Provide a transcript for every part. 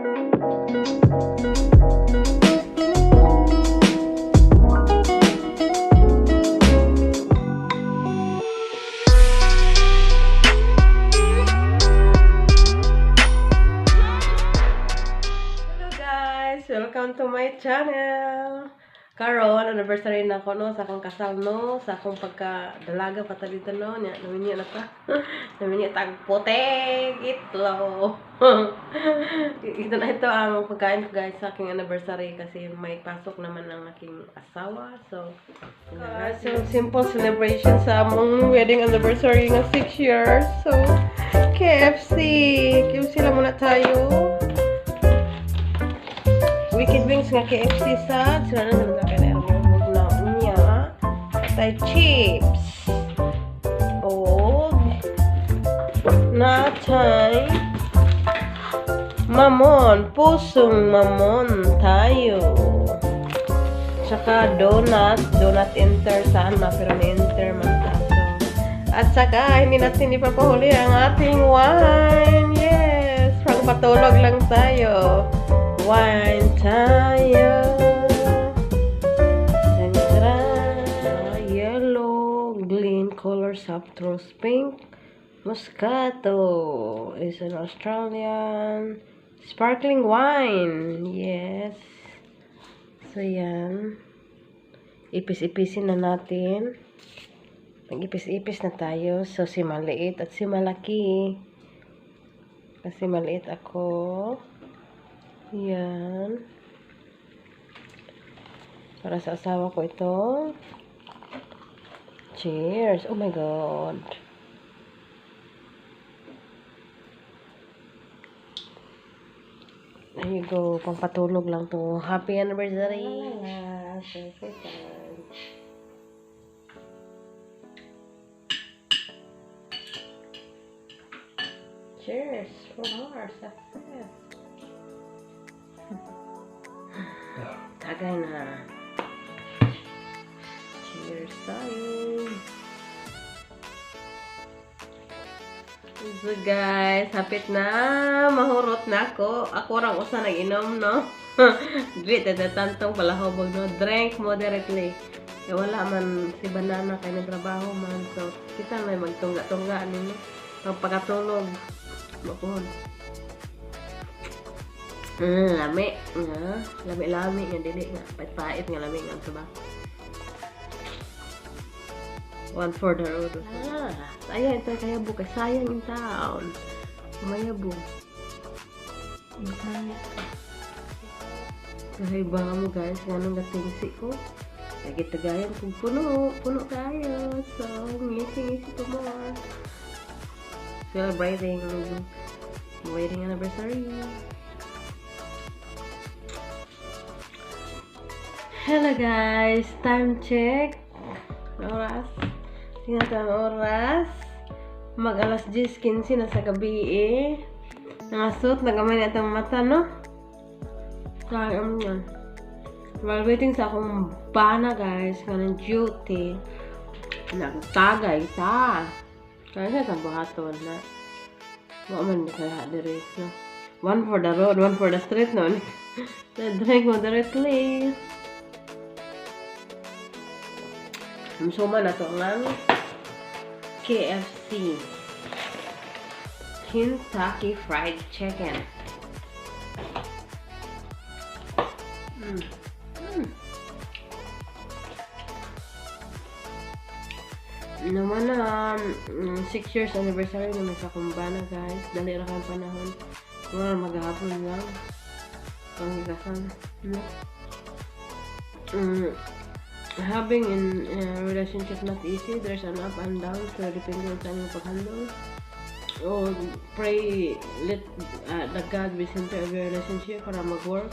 Hello guys! Welcome to my channel! Karon, anniversary na ko, no, sa akong kasal, no, sa akong pagka-dalaga pa ta dito, no, nya, naminyo na ta. Naminyo tag putik, itlog. Ito na ito ang pagkain ko, guys, sa aking anniversary kasi may pasok naman ng aking asawa. So, simple celebration sa among wedding anniversary nga 6 years. So, KFC! KFC lang muna tayo. Wicked Wings nga KFC sa sila na naman kay na na niya. Atay chips. Og natay mamon, pusong mamon tayo. Tsaka donut, donut enter sana pero ni-enter man ta. So, at saka hindi natin ipapahuli ang ating wine. Yes, pang patulog lang tayo. Wine tayo. Tadaan! Yellow, green color, soft rose pink. Moscato is an Australian sparkling wine. Yes. So, yan. Ipis-ipisin na natin. Mag-ipis-ipis na tayo. So, si maliit at si malaki. Kasi maliit ako. Yan. Para sa asawa ko ito. Cheers. Oh my God. There you go. Pangpatulog lang to. Happy anniversary. Ah, time. Cheers for more success. Tagay na. Cheers tayo. So guys, hapit na. Mahurot na ako. Ako rang usa nag-inom, no? Dili, tatatantong palahubog, no? Drink moderately. Eh, wala man si Banana kay nagtrabaho man. So, kita may magtungga-tungga ninyo. Pagpakatulog. Mapuhon. Lami. Nga. Lami-lami nga dili nga. Pait-pait nga lami nga ito ba? One for the road. Ah, sayang ito kaya bukas. Sayang in town. Mayabo. Kahit ba mo guys, ganun gatingsi ko. Lagi tagayan kung puno. Puno tayo. So, ngisi-ngisi pa more. Celebrating wedding anniversary. Hello guys, time check. Oras. Tingnan tayo ang oras. Mag alas 10:15 na sa gabi eh. Nangasot, nagamay na itong mata, no? Kaya yan. While waiting sa akong bana guys, nga ng duty. Nagtagay ta. Kaya siya sa buhaton na. Wa man kaya diri, no? One for the road, one for the street, no? Drink moderately. Suma na to ang KFC Kentucky Fried Chicken. Naman na 6 years anniversary naman sa kumbana guys. Dali ra kang panahon. Wala maghapon lang. Pangikasan. No? Having in a relationship not easy. There's an up and down. So depende sa inyong pag-handle. O pray let the God be center of your relationship para mag-work.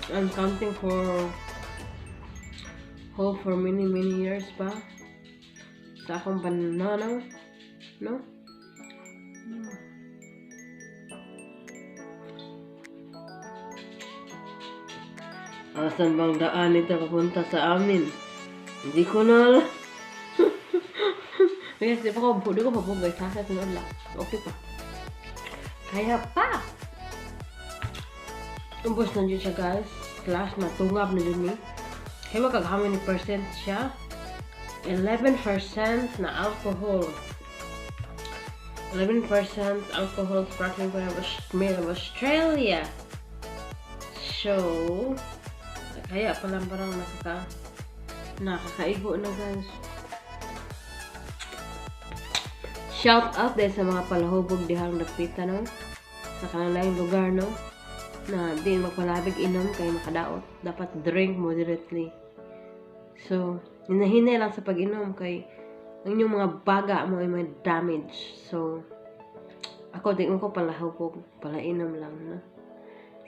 I'm counting for hope for many many years pa. Sa akong banana, no? Asan bang daan ito papunta sa amin? Hindi ko na alam. Yes, di pa ko, di ko mabugay. Sa akin, sunod lang. Okay pa. Kaya pa! Ubos na jud siya, guys. Glass na tungab na jud ni. Kaya kag how many percent siya? 11% na alcohol. 11% alcohol sparkling wine made of Australia. So, kaya pala parang nakakaigo na, guys. Shout out dahil sa mga palahubog dihang dapita, no? Sa kanilang lugar, no? Na di magpalabig inom kay makadaot. Dapat drink moderately. So, hinahinay lang sa pag-inom kay ang inyong mga baga mo ay may damage. So, ako di ko palahubog, palainom lang, no?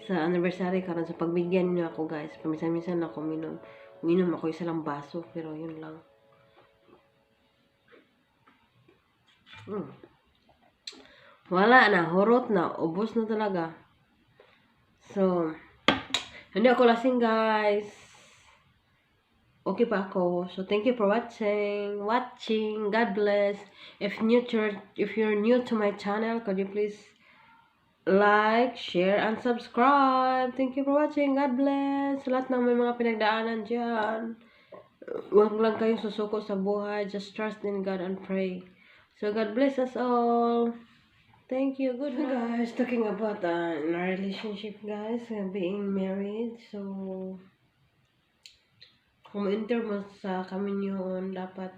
Sa anniversary karon, sa pagbigyan niyo ako, guys, paminsan-minsan ako minom. Minom ako isa lang baso, pero yun lang. Wala na, hurot na, ubos na talaga. So, hindi ako lasing, guys. Okay pa ako. So, thank you for watching. Watching. God bless. If you're new to my channel, could you please like, share, and subscribe. Thank you for watching. God bless. Sa lahat ng may mga pinagdaanan dyan, huwag lang kayong susuko sa buhay. Just trust in God and pray. So, God bless us all. Thank you. Good night. Guys, talking about in our relationship, guys, being married. So, kung ma-enter mo sa kaminyoon, dapat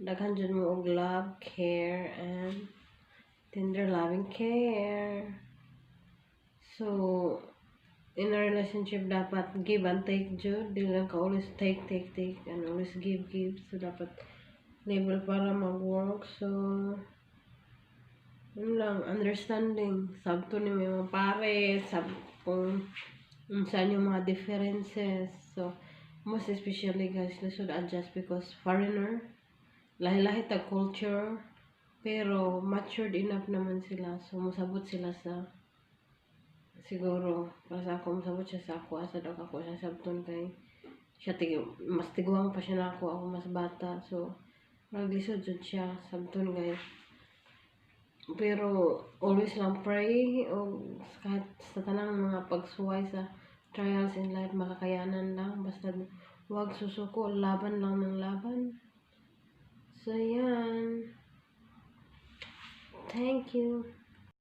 daghan jud mo og love, care, and tender loving care. So, in a relationship, dapat give and take jud. Di lang ka always take, take, take, and always give, give. So, dapat level para mag-work. So, yun lang, understanding. Sabto ni may mga pare, sab kung unsa yung mga differences. So, most especially, guys, lisod adjust because foreigner, lahi-lahi tag culture, pero matured enough naman sila. So, musabot sila sa siguro, para sa ako, musabot siya sa ako, asa daw ako siya sabton kay siya tig mas tiguang pa siya nako, ako mas bata. So, maglisod jud siya sabton, guys. Pero always lang pray o kahit sa tanang mga pagsuway sa trials in life, makakayanan lang basta wag susuko, laban lang ng laban. So yan, thank you.